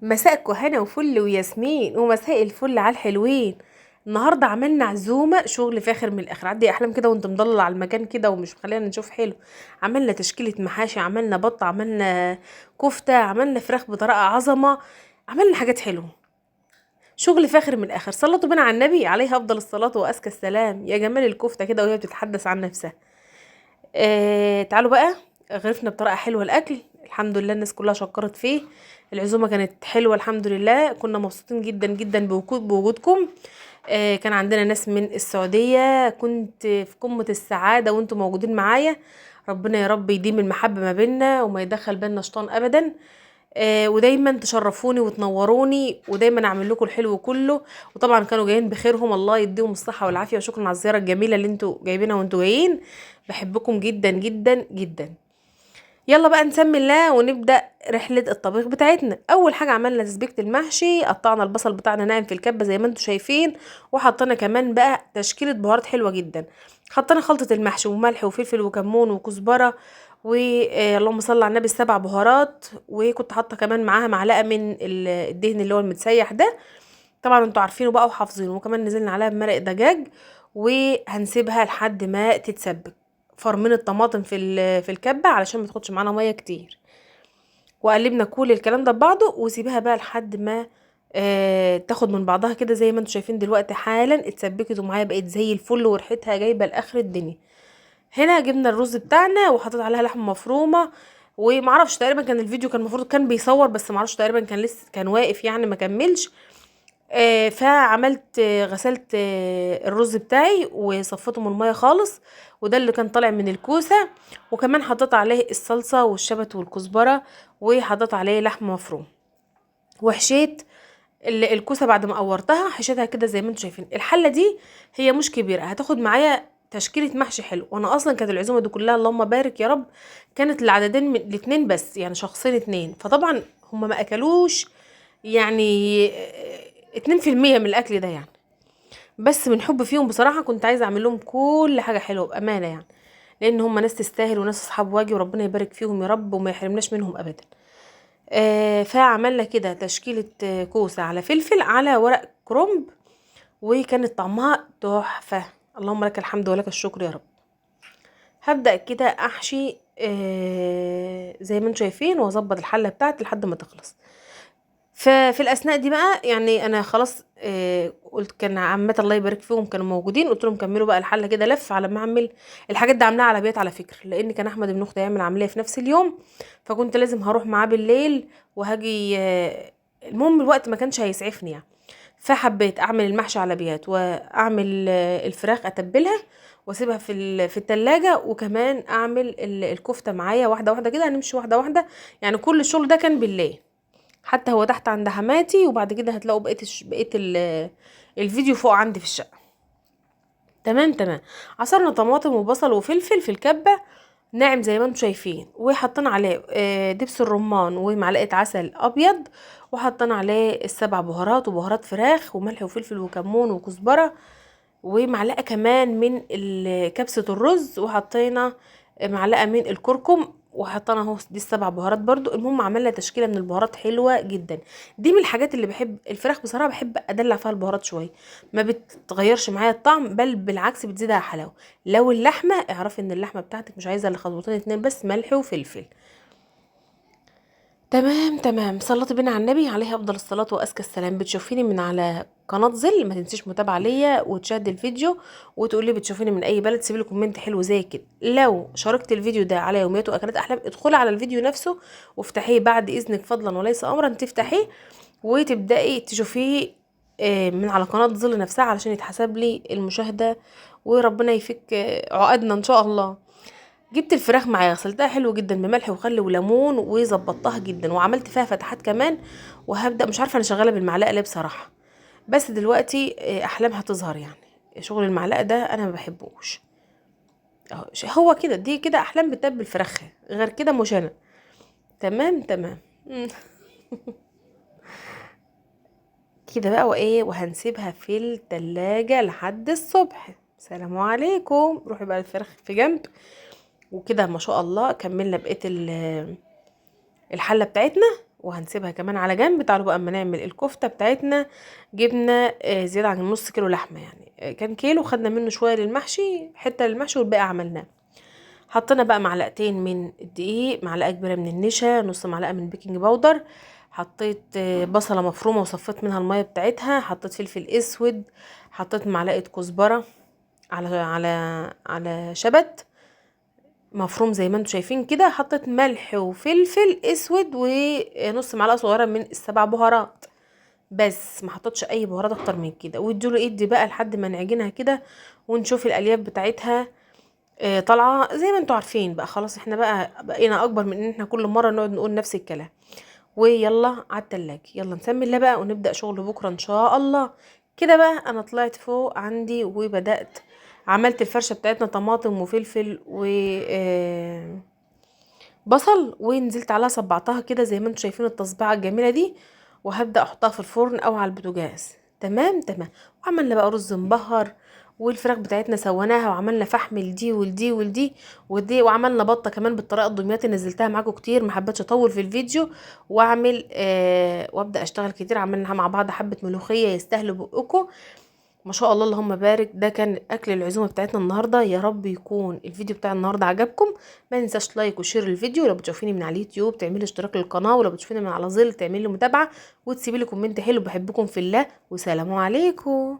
مساءكو هنا وفل وياسمين ومساء الفل على الحلوين. النهارده عملنا عزومة شغل فاخر من الاخر. عدي احلام كده وانت مضلل على المكان كده ومش مخلينا نشوف حلو. عملنا تشكيله محاشي، عملنا بط، عملنا كفته، عملنا فراخ بطريقة عظمه، عملنا حاجات حلوة، شغل فاخر من الاخر. صلوا بنا على النبي عليه افضل الصلاة وازكى السلام. يا جمال الكفتة كده وهي بتتحدث عن نفسها. تعالوا بقى، غرفنا بطريقة حلوة الاكل، الحمد لله الناس كلها شكرت فيه. العزومة كانت حلوة الحمد لله، كنا مبسوطين جدا جدا بوجودكم. كان عندنا ناس من السعودية، كنت في قمة السعادة وانتم موجودين معايا. ربنا يا رب يديم المحبة ما بيننا وما يدخل بيننا شيطان ابدا. ودايما تشرفوني وتنوروني، ودايما اعمل لكم الحلو كله. وطبعا كانوا جايين بخيرهم، الله يديهم الصحة والعافية، وشكرا على الزيارة الجميلة اللي انتوا جايبينها وانتوا جايين. بحبكم جدا جدا جدا. يلا بقى نسمي الله ونبدا رحله الطبيخ بتاعتنا. اول حاجة عملنا تسبيكه المحشي، قطعنا البصل بتاعنا ناعم في الكبه زي ما انتوا شايفين، وحطينا كمان بقى تشكيله بهارات حلوة جدا. حطينا خلطه المحشي وملح وفلفل وكمون وكزبره واللهم صل على النبي السبع بهارات، وكنت حاطه كمان معاها معلقه من الدهن اللي هو المتسيح ده، طبعا انتوا عارفينه بقى وحافظينه. وكمان نزلنا عليها بمرق دجاج، وهنسيبها لحد ما تتسبك. فرمين الطماطم في الكبه علشان ما تاخدش معانا مية كتير، وقلبنا كل الكلام ده ببعضه، وسيبها بقى لحد ما تاخد من بعضها كده زي ما انتوا شايفين دلوقتي حالا. اتسبكت ومعايا بقت زي الفل وريحتها جايبه لاخر الدنيا. هنا جبنا الرز بتاعنا وحطيت عليها لحمه مفرومه، ومعرفش تقريبا كان الفيديو كان المفروض كان بيصور، بس معرفش تقريبا كان لسه كان واقف يعني ما كملش. فعملت غسلت الرز بتاعي وصفيته من المية خالص، وده اللي كان طالع من الكوسه. وكمان حطيت عليه الصلصه والشبت والكزبره، وحطيت عليه لحمه مفرومه، وحشيت الكوسه بعد ما قورتها حشيتها كده زي ما انتم شايفين. الحلة دي هي مش كبيرة، هتاخد معايا تشكيله محشي حلو. وانا اصلا كانت العزومة دي كلها اللهم بارك يا رب كانت العددين من الاتنين بس، يعني شخصين اتنين، فطبعا هم ما اكلوش يعني 2% من الاكل ده يعني، بس من حب فيهم بصراحة كنت عايزه اعمل لهم كل حاجة حلوة بامانه يعني، لان هم ناس تستاهل وناس اصحاب واجب، وربنا يبارك فيهم يا رب وما يحرمناش منهم ابدا. فعملنا كده تشكيله كوسة على فلفل على ورق كرنب، وكانت طعمها تحفة. اللهم لك الحمد ولك الشكر يا رب. هبدا كده احشي زي ما انتم شايفين، واظبط الحلة بتاعتي لحد ما تخلص. ففي الاثناء دي بقى يعني انا خلاص قلت كان عمات الله يبارك فيهم كانوا موجودين، قلت لهم كملوا بقى الحلة كده لف على ما اعمل الحاجات دي. عاملاها على بيت على فكرة، لان كان احمد ابن اختي هيعمل عملية في نفس اليوم، فكنت لازم هروح معاه بالليل وهاجي. المهم الوقت ما كانش هيسعفني يعني، فحبيت اعمل المحشي على بيات، واعمل الفراخ اتبلها واسيبها في التلاجة، وكمان اعمل الكفتة معايا واحدة واحدة كده، هنمشي واحدة واحدة يعني. كل الشغل ده كان بالليل، حتى هو تحت عند حماتي، وبعد كده هتلاقوا بقية الفيديو فوق عندي في الشقة. تمام تمام. عصرنا طماطم وبصل وفلفل في الكبه ناعم زي ما انتم شايفين، وحطينا عليه دبس الرمان ومعلقة عسل ابيض، وحطينا عليه السبع بهارات وبهارات فراخ وملح وفلفل وكمون وكزبره، ومعلقة كمان من كبسة الرز، وحطينا معلقه من الكركم، وحطينا اهو دي السبع بهارات برضو. المهم عملنا تشكيله من البهارات حلوة جدا. دي من الحاجات اللي بحب الفراخ بصراحة، بحب ادلع فيها البهارات شوية، ما بتغيرش معايا الطعم، بل بالعكس بتزيدها حلاوة. لو اللحمة اعرفي ان اللحمة بتاعتك مش عايزه الا خطوتين اتنين بس، ملح وفلفل. تمام تمام. صلت بينا على النبي عليه افضل الصلاة وازكى السلام. بتشوفيني من على قناة ظل، ما تنسيش متابعه ليا وتشاهدي الفيديو وتقولي بتشوفيني من اي بلد، سيبي لي comment حلو زي كده. لو شاركت الفيديو ده على يوميات واكلات احلام، ادخلي على الفيديو نفسه وافتحيه بعد اذنك فضلا وليس امرا، تفتحيه وتبداي تشوفيه من على قناة ظل نفسها علشان يتحسب لي المشاهدة، وربنا يفك عقدنا ان شاء الله. جبت الفراخ معايا، غسلتها حلو جدا بملح وخل وليمون، وظبطتها جدا، وعملت فيها فتحات كمان. وهبدا مش عارفه انا شغالة بالمعلقه ليه بصراحة، بس دلوقتي احلام هتظهر يعني شغل المعلقة ده انا ما بحبوش. هو كده، دي كده احلام بتتبل فراخها، غير كده مش انا. تمام تمام. كده بقى وايه، وهنسيبها في التلاجة لحد الصبح. سلام عليكم. روحي بقى الفراخ في جنب وكده ما شاء الله. كملنا بقية الحلة بتاعتنا، وهنسيبها كمان على جنب. تعالوا بقى اما نعمل الكفتة بتاعتنا. جبنا زيادة عن نص كيلو لحمه، يعني كان كيلو، خدنا منه شوية للمحشي، حتة للمحشي والباقي عملناه. حطينا بقى معلقتين من الدقيق، معلقه كبيرة من النشا، نص معلقه من ال baking powder، حطيت بصله مفرومه وصفيت منها المية بتاعتها، حطيت فلفل اسود، حطيت معلقه كزبره على على على شبت مفروم زي ما انتم شايفين كده، حطيت ملح وفلفل اسود ونص معلقه صغيرة من السبع بهارات بس، ما حطيتش اي بهارات اكتر من كده. واديله ادي بقى لحد ما نعجنها كده ونشوف الالياف بتاعتها طالعه زي ما انتم عارفين بقى. خلاص احنا بقى بقينا اكبر من ان احنا كل مرة نقعد نقول نفس الكلام. ويلا على التلاجة، يلا نسمي الله بقى ونبدا شغل بكره ان شاء الله. كده بقى انا طلعت فوق عندي وبدات عملت الفرشة بتاعتنا طماطم وفلفل و بصل، ونزلت عليها صبعتها كده زي ما انتم شايفين التصبيعه الجميلة دي، وهبدا احطها في الفرن او على البوتاجاز. تمام تمام. وعملنا بقى رز مبهر، والفراخ بتاعتنا سويناها، وعملنا فحم لدي ولدي ولدي ودي، وعملنا بطه كمان بالطريقة الدمياطي، نزلتها معاكم كتير ما حبيتش اطول في الفيديو واعمل وابدا اشتغل كتير. عملناها مع بعض حبه ملوخية يستاهلوا بقكم ما شاء الله اللهم بارك. ده كان اكل العزومة بتاعتنا النهارده. يا رب يكون الفيديو بتاع النهارده عجبكم. ما ننساش like و share الفيديو. لو بتشوفيني من على اليوتيوب تعملي اشتراك للقناة، ولو بتشوفيني من على ظل تعملي متابعه وتسيبي لي comment حلو. بحبكم في الله، وسلام عليكم.